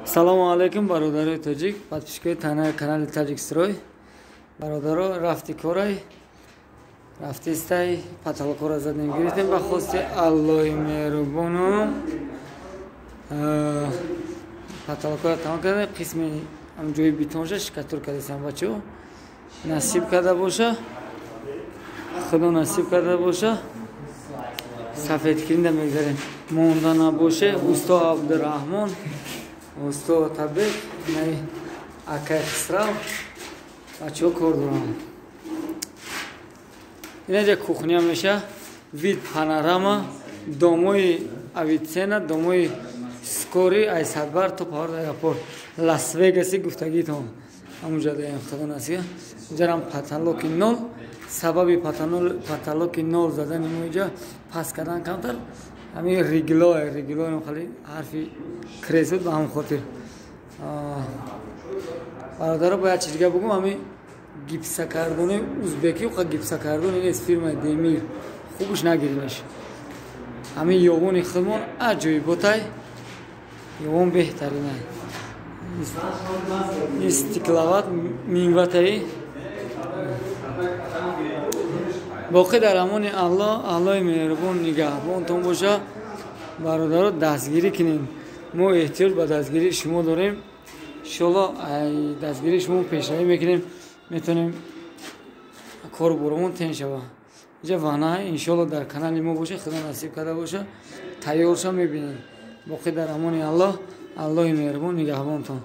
Салому алейкум, бародарои тоҷик, подписчикои канали Таҷикстрой. Бародаро, рафти корай рафтистай, потолокора задем, гирифтем ба хости Аллоҳи меҳрубону потолокора тамом кардем. Қисми ҷои бетонша штукатур кардесам. Бачаҳо, насиб карда боша, Худо насиб карда боша, сафедкиринда мегзарем. Монда набоше. Усто Абдураҳмон, усто Табек, наи акай Хисрав, бачаҳо кор доранд. Инаҷа кухня меша, вид панорама, домои Авицена, домои скори ай Садбар то Павар аэропорт, Лас Вегаси гуфтагитон ҳамунҷа даем. Худо насиб, инҷарам потолоки нол. Сабаби потолоки нол задани мо инҷа паст кардан камтар ҳамин регло, регло хали ҳарфи крес буд, ба ҳамон хотир. Бародаро, бояд чиз дига бугум: ҳамин гипсокартони узбекӣ қа гипсокартони нест, фирмаи Демир хубуш нагиринаш. Ҳамин ёвони худмон аҷоиботай, ёвон беҳтаринай. Стекловат минватаи. Боқӣ дар амони Аллоҳ. Аллоҳи меҳрубон нигаҳбонтон боша. Бародаро, дастгирӣ кунем, мо эҳтиёҷ ба дастгирии шумо дорем. Иншолло, дастгирии шумо пешравӣ мекунем, метавонем кору боромон тен шава. Инҷа вана, иншолло, дар канали мо боша, Худо насиб карда боша, тайёрша мебинем. Боқӣ дар амони Аллоҳ. Аллоҳи меҳрубон нигаҳбонтон.